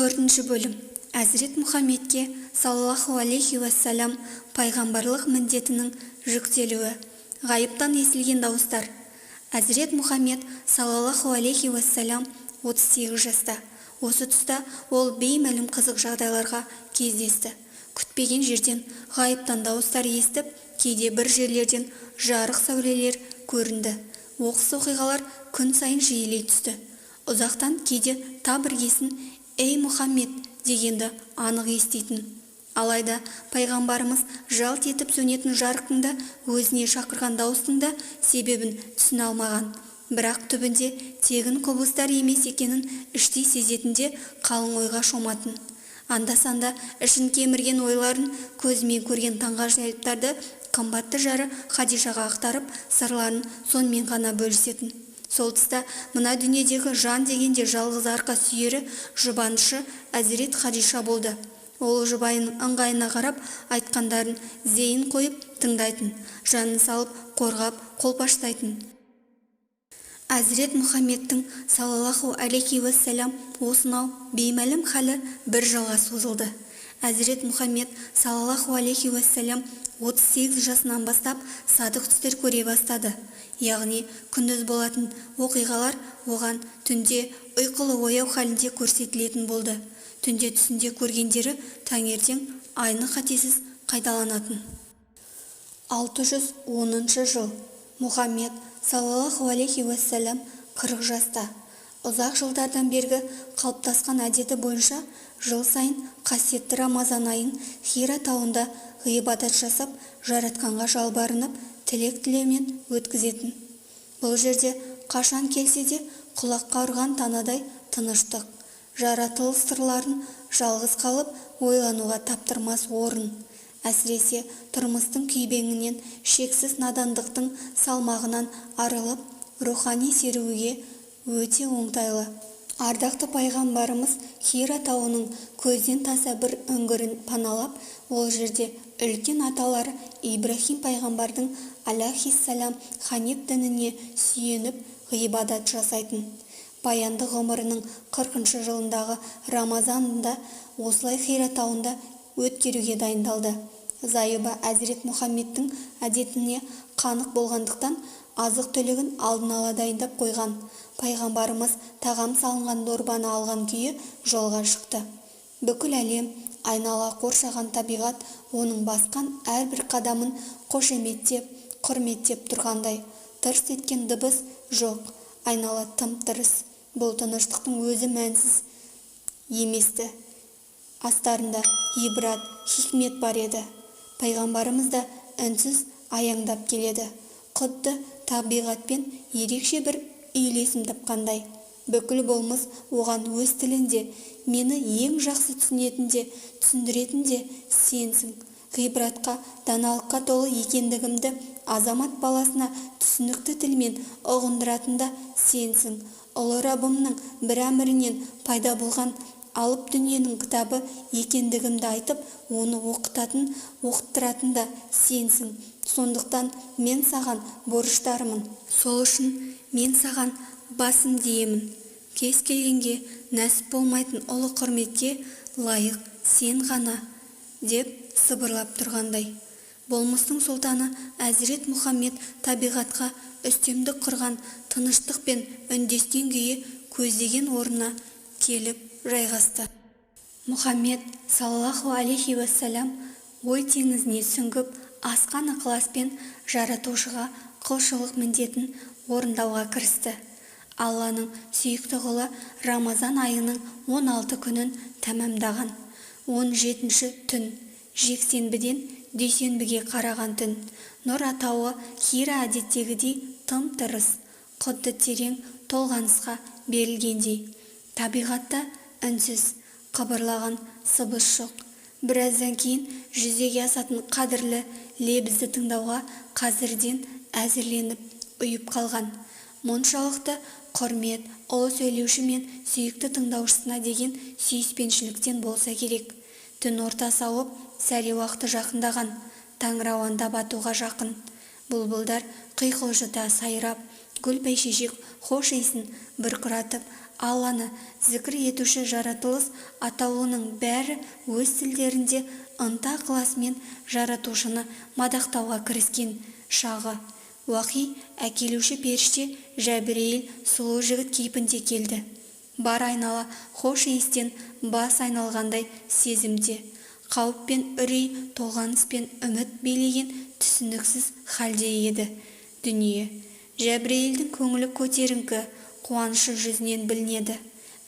Төртінші бөлім. Әзірет Мұхаммедке, саллаллаху алейхи уассалам, пайғамбарлық міндетінің жүктелуі. Ғайыптан естілген дауыстар. Әзірет Мұхаммед, саллаллаху алейхи уассалам, 38 жаста. Осы тұста ол беймәлім қызық жағдайларға кездесті. Күтпеген жерден ғайыптан дауыстар естіп, кейде бір жерлерден жарық сәулелер көрінді. Оқыс оқиғалар күн сайын жиілей түсті. Ұзақтан, кейде тап іргесін «Ей, Мұхаммед!» дегенді анық еститін. Алайда пайғамбарымыз жалт етіп сөнетін жарықтың да, өзіне шақырған дауыстың да себебін түсіне алмаған. Бірақ түбінде тегін құбылыстар емес екенін іштей сезетін де, қалың ойға шоматын. Анда-санда ішін кемірген ойларын, көзімен көрген таңғажайыптарды қымбатты жары Хадишаға ақтарып, сырларын сонымен ғана бөлісетін. Сол тұста мына дүниедегі жан дегенде жалғыз арқа сүйері, жұбанышы Әзірет Хадиша болды. Ол жұбайының ыңғайына қарап, айтқандарын зейін қойып тыңдайтын, жанын салып қорғап, қолпаштайтын. Әзірет Мұхаммедтің, саллаллаху алейхи уассалам, осынау беймәлім халі бір жылға созылды. Әзірет Мұхаммед, саллаллаху алейхи уассалам, 38 жасынан бастап садық түстер көре бастады. Яғни күндіз болатын оқиғалар оған түнде ұйқылы-ояу халінде көрсетілетін болды. Түнде түсінде көргендері таңертең айны қатесіз қайталанатын. 610 жыл. Мұхаммед, саллаллаху алейхи уассалам, 40 жаста. Ұзақ жылдардан бергі қалыптасқан әдеті бойынша жыл сайын қасиетті Рамазан айын Хира тауында ғибадат жасап, Жаратқанға жалбарынып, тілек тілеумен өткізетін. Бұл жерде қашан келсе де құлаққа ұрған танадай тыныштық, жаратылыс сырларын жалғыз қалып ойлануға таптырмас орын. Әсіресе тұрмыстың күйбеңінен, шексіз надандықтың салмағынан арылып, рухани серуге өте оңтайлы. Ардақты пайғамбарымыз Хира тауының көзден таса бір үңгірін паналап, ол жерде үлкен аталары Ибраһим пайғамбардың, алайһиссалам, ханиф дініне сүйеніп ғибадат жасайтын. Баянды ғұмырының 40-шы жылындағы Рамазанында осылай Хира тауында өткеруге дайындалды. Зайыбы Әзірет Мұхаммедтің әдетіне қанық болғандықтан, азық-түлігін алдын ала дайындап қойған. Пайғамбарымыз тағам салынған дорбаны алған күйі жолға шықты. Бүкіл әлем, айнала қоршаған табиғат оның басқан әрбір қадамын қошеметтеп, құрметтеп тұрғандай. Тырс еткен дыбыс жоқ, айнала тым-тырыс. Бұл тыныштықтың өзі мәнсіз емес-ті. Астарында ғибрат, хикмет бар еді. Пайғамбарымыз да үнсіз аяңдап келеді. Құдды табиғатпен ерекше бір үйлесім тапқандай. Бүкіл болмыс оған өз тілінде: «Мені ең жақсы түсінетін де, түсіндіретін де сенсің. Ғибратқа, даналыққа толы екендігімді азамат баласына түсінікті тілмен ұғындыратын да сенсің. Ұлы Раббымның бір әмірінен пайда болған алып дүниенің кітабы екендігімді айтып, оны оқытатын, оқыттыратын да сенсің. Сондықтан мен саған борыштармын. Сол үшін мен саған басымды иемін. Кез келгенге нәсіп болмайтын ұлы құрметке лайық сен ғана», – деп сыбырлап тұрғандай. Болмыстың сұлтаны Әзірет Мұхаммед табиғатқа үстемдік құрған тыныштықпен үндескен күйі көздеген орнына келіп жайғасты. Мұхаммед, саллаллаху алейхи уассалам, ой теңізіне сүңгіп, асқан ықыласпен Жаратушыға құлшылық міндетін орындауға кірісті. Алланың сүйікті құлы Рамазан айының 16 күнін тәмамдаған. 17-ші түн. Жексенбіден дүйсенбіге қараған түн. Нұра тауы, Хира әдеттегідей тым-тырыс, құдды терең толғанысқа берілгендей. Табиғатта үнсіз, қыбырлаған сыбыс жоқ. Біраздан кейін жүзеге асатын қадірлі лебізді тыңдауға қазірден әзірленіп ұйып қалған. Мұншалықты құрмет ұлы сөйлеуші мен сүйікті тыңдаушысына деген сүйіспеншіліктен болса керек. Түн ортасы ауып, сәри уақыты жақындаған. Таң рауандап атуға жақын. Бұлбұлдар құйқылжыта сайрап, гүл бәйшешек хош иісін бұрқыратып, Алланы зікір етуші жаратылыс атаулының бәрі өз тілдерінде ынта-ықыласымен Жаратушыны мадақтауға кіріскен шағы. Уахи әкелуші періште Жәбірейіл сұлу жігіт кейпінде келді. Бар айнала хош иістен бас айналғандай сезімде. Қауіп пен үрей, толғаныс пен үміт билеген түсініксіз халде еді дүние. Жәбірейілдің көңілі көтеріңкі, қуанышы жүзінен білінеді.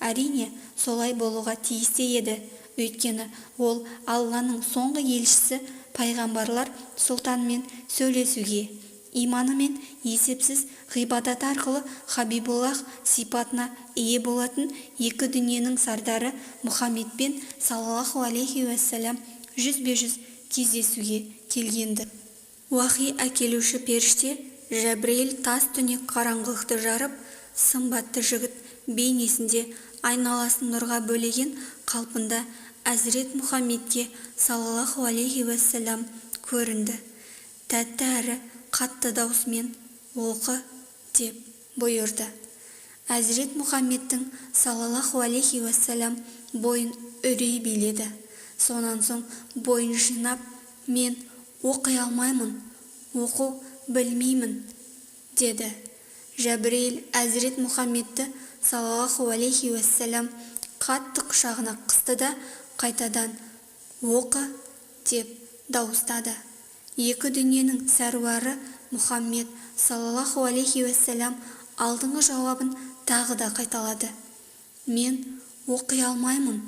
Әрине, солай болуға тиіс те еді. Өйткені ол Алланың соңғы елшісі пайғамбарлар сұлтанымен сөйлесуге, иманы мен есепсіз ғибадаты арқылы Хабибуллах сипатына ие болатын екі дүниенің сардары Мұхаммедпен саллаллаху алейхи уәссәлам жүзбе-жүз кездесуге келген-ді. Уахи әкелуші періште Жәбірейіл тас түнек қараңғылықты жарып, сымбатты жігіт бейнесінде айналасын нұрға бөлеген қалпында Әзірет Мұхаммедке саллаллаху алейхи уәссәлам көрінді. Тәтті әрі қатты даусымен оқы деп бұйырды. Әзірет Мұхаммедтің саллаллаху алейхи уәссәлам бойын үрей биледі. Сонан соң бойын жинап, мен оқи алмаймын, оқу білмеймін, деді. Жәбірейіл Әзірет Мұхаммедті саллаллаху алейхи уәссәлам қатты құшағына қысты да қайтадан оқы деп дауыстады. Екі дүниенің сәруары Мұхаммед саллаллаху алейхи уәссәлам алдыңғы жауабын тағы да қайталады. Мен оқи алмаймын.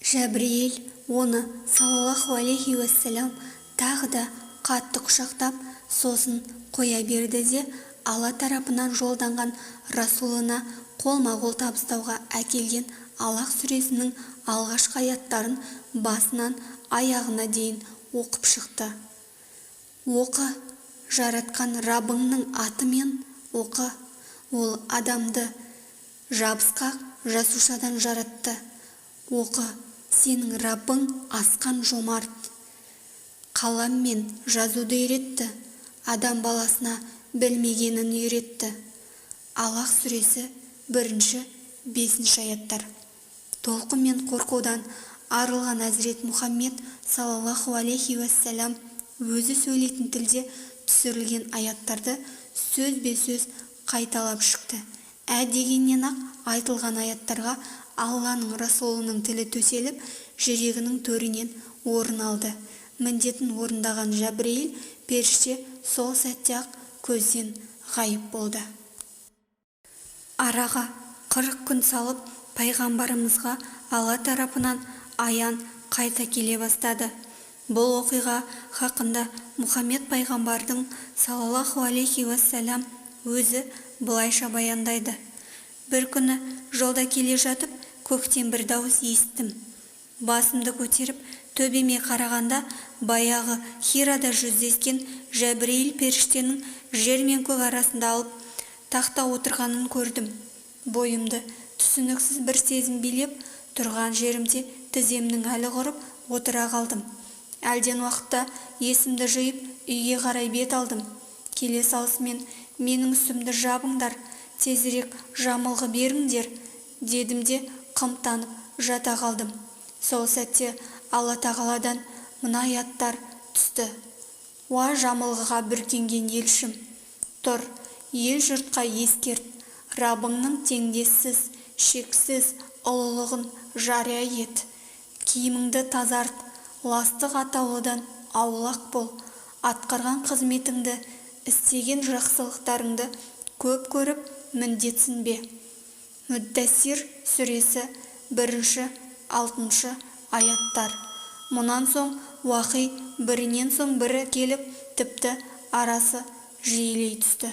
Жәбірейіл оны саллаллаху алейхи уәссәлам тағы да қатты құшақтап, сосын қоя берді де Алла тарапынан жолданған Расулына қолма-қол табыстауға әкелген Алақ сүресінің алғашқы аяттарын басынан аяғына дейін оқып шықты. Оқы, жаратқан Раббыңның атымен оқы. Ол адамды жабысқақ жасушадан жаратты. Оқы, сенің Раббың асқан жомарт. Қаламмен жазуды үйретті. Адам баласына білмегенін үйретті. Алақ сүресі 1-5 аяттар. Толқын мен қорқудан арылған Әзірет Мұхаммед саллаллаху алейхи уәссәлам өзі сөйлейтін тілде түсірілген аяттарды сөзбе-сөз қайталап шықты. Ә дегеннен-ақ айтылған аяттарға Алланың Расулының тілі төселіп, жүрегінің төрінен орын алды. Міндетін орындаған Жәбірейіл періште сол сәтте-ақ көзден ғайып болды. Араға 40 күн салып, пайғамбарымызға Алла тарапынан аян қайта келе бастады. Бұл оқиға хақында Мұхаммед пайғамбардың саллаллаху алейхи уәссәлам өзі былайша баяндайды. Бір күні жолда келе жатып, көктен бір дауыс естім. Басымды көтеріп, төбеме қарағанда, баяғы Хирада жүздескен Жәбірейіл періштенің жер мен көк арасында алып тақта отырғанын көрдім. Бойымды түсініксіз бір сезім билеп, тұрған жерімде тіземнің әлі құрып отыра қалдым. Әлден уақытта есімді жиып, үйге қарай бет алдым. Келе салысымен менің үстімді жабыңдар, тезірек жамылғы беріңдер, дедім де қымтанып жата қалдым. Сол сәтте Алла Тағаладан мына аяттар түсті. Уа жамылғыға бүркенген елшім, тұр, ел жұртқа ескерт, Раббыңның теңдессіз, шексіз ұлылығын жария ет. Киіміңді тазарт, ластық атаулыдан аулақ бол, атқарған қызметіңді, істеген жақсылықтарыңды көп көріп міндетсінбе. Мүддассир сүресі 1-6 аяттар. Мұнан соң уақи бірінен соң бірі келіп, тіпті арасы жиілей түсті.